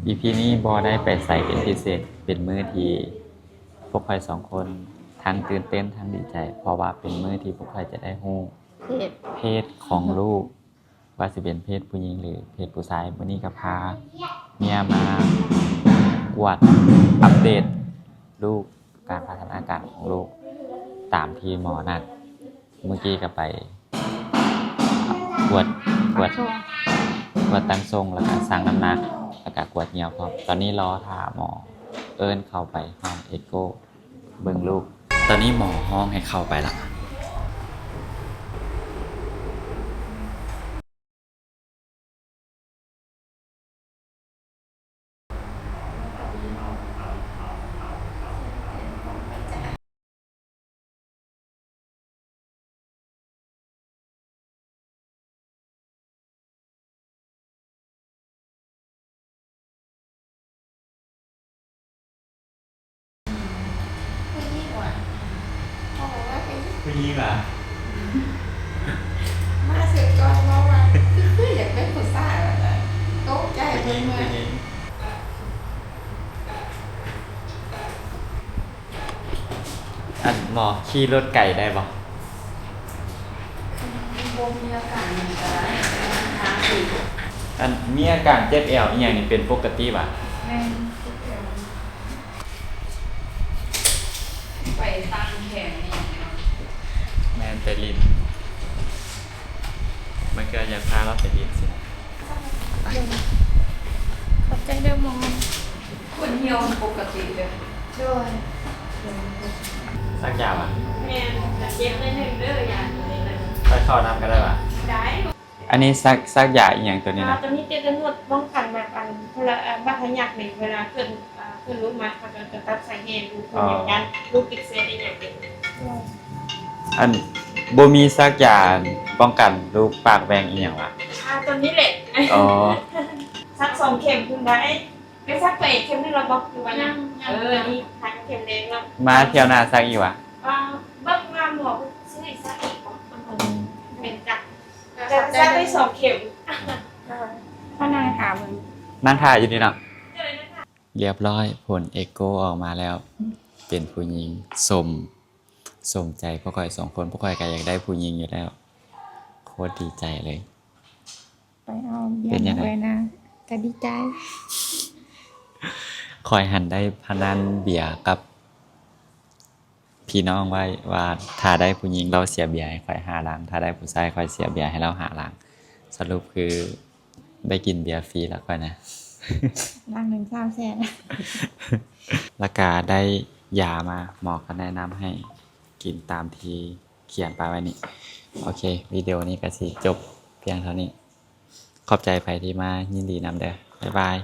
ອີພີນີ້ບໍ່ໄດ້ໄປໃສເປັນພິເສດ, ເປັນມື້ທີ່ພວກຂ້ອຍສອງຄົນທັງຕື່ນເຕັ້ນທັງດີໃຈ ເພາະວ່າເປັນມື້ທີ່ພວກຂ້ອຍຈະໄດ້ຮູ້ ເພດ ເພດຂອງລູກ ວ່າຊິເປັນເພດຜູ້ຍິງ ຫຼື ເພດຜູ້ຊາຍ. ມື້ນີ້ກໍພາເມຍມາກວດອັບເດດລູກ ການພັດທະນາການຂອງລູກຕາມທີ່ໝໍນັດ. ມື້ກີ້ກໍໄປກວດ ກວດ ກວດຕັ້ງຊົງ ແລ້ວກໍຊັ່ງນ້ຳໜັກ ແລ້ວກໍກວດຍ່ຽວພ້ອມ. ຕອນນີ້ລໍຖ້າໝໍເອີ້ນເຂົ້າໄປຫ້ອງເອໂກ ເບິ່ງລູກ. ຕອນນີ້ໝໍຮ້ອງໃຫ້ເຂົ້າໄປລະ. ຜູ້ຍິງຫວາ? ຜູ້ຍິງຫວາ? ມາເສດກ່ອນເວົ້າວ່າ ຄື ຄືຢາກເປັນຜູ້ຊາຍວ່າຊັ້ນ. ຕົກໃຈເບິດເມືອງ. ອັນ ໝໍຂີ່ລົດໄກໄດ້ບໍ່? ບໍ່ມີອາການຫຍັງກໍໄດ້. ອັນ ມີອາການເຈັບແອວອີ່ຫຍັງນີ້ເປັນປົກກະຕິຫວາ? ແມ່ນ ເຈັບແອວ. ໄປຕ່າງແຂວງນີ້ຫຍັງເນາະ. ແມ່ນ ໄປຫຼິ້ນ. ບາງເທື່ອຢາກພາລາວໄປຫຼິ້ນຊີ້ນະ. ຂອບໃຈເດີໝໍ. ຄົນຫ່ຽວປົກກະຕິເດີ. ໂດຍ. ສັກຢາຫວາ? ແມ່ນ. ແຕ່ເຈັບໜ້ອຍໜຶ່ງເດີ ຢາຕົວນີ້ນະ. ຂ້ອຍເຂົ້ານຳກໍໄດ້ຫວາ? ໄດ້. ອັນນີ້ສັກ ສັກຢາອີ່ຫຍັງຕົວນີ້ນະ? ອ່າ ຕົວນີ້ເປັນນວດປ້ອງກັນແບບ ອັນ ເວລາ ອ່າ ບາດທະຍັກນີ້ ເວລາເກີດ ອ່າ ເກີດລູກມາ ເຂົາເຈົ້າຈະຕັດສາຍແຮ່ລູກ ອໍ ຢ້ານລູກຕິດເຊື້ອອີ່ຫຍັງນີ້. ອັນ ບໍ່ມີສັກຢາປ້ອງກັນລູກປາກແຫວ່ງອີ່ຫຍັງຫວາ? ອ່າ ຕົວນີ້ແຫຼະ. ອໍ ສັກສອງເຂັມພຸ້ນໄດ໋. ໄປສັກໄປເຂັມໜຶ່ງແລ້ວບໍ່ ຫຼືວ່າຍັງ? ຍັງ ເອີ ນີ້ສັກເຂັມແດງແລ້ວ. ມາທ່ຽວໜ້າສັກອີກຫວາ? ອ່າ ເບິ່ງວ່າໝໍຊິໃຫ້ສັກອີກບໍ່? ອືມ ແມ່ນຈ້ະ. ແຕ່ສັກໄດ້ສອງເຂັມ. ເອີ ມານັ່ງຖ້າເບິ່ງ. ນັ່ງຖ້າຢູ່ນີ້ເນາະ. ໂດຍ ນັ່ງຖ້າ. ຮຽບຮ້ອຍ ຜົນເອໂກອອກມາແລ້ວ ເປັນຜູ້ຍິງ. ສົມ ສົມໃຈພວກຂ້ອຍສອງຄົນ. ພວກຂ້ອຍກໍຢາກໄດ້ຜູ້ຍິງຢູ່ແລ້ວ. ໂຄດດີໃຈເລີຍ. ໄປເອົາເບຍ ເປັນຈັ່ງໃດ? ມາເອີຍນາງ ກະດີໃຈ. ຂ້ອຍຫັ້ນໄດ້ພະນັນເບຍກັບພີ່ນ້ອງໄວ້ວ່າ ຖ້າໄດ້ຜູ້ຍິງລາວເສຍເບຍໃຫ້ຂ້ອຍຫ້າຫຼັງ, ຖ້າໄດ້ຜູ້ຊາຍຂ້ອຍເສຍເບຍໃຫ້ລາວຫ້າຫຼັງ. ສະຫຼຸບຄືໄດ້ກິນເບຍຟຣີລະຂ້ອຍນະ. ຫຼັງໜຶ່ງສາມແສນ. ແລ້ວກະໄດ້ຢາມາ, ໝໍກໍແນະນຳໃຫ້ກິນຕາມທີ່ ຂຽນປະໄວ້ນີ້. ໂອເຄ ວິດີໂອນີ້ກໍຊິຈົບພຽງເທົ່ານີ້. ຂອບໃຈໃຜທີ່ມາ, ຍິນດີນຳເດີ. ບາຍບາຍ.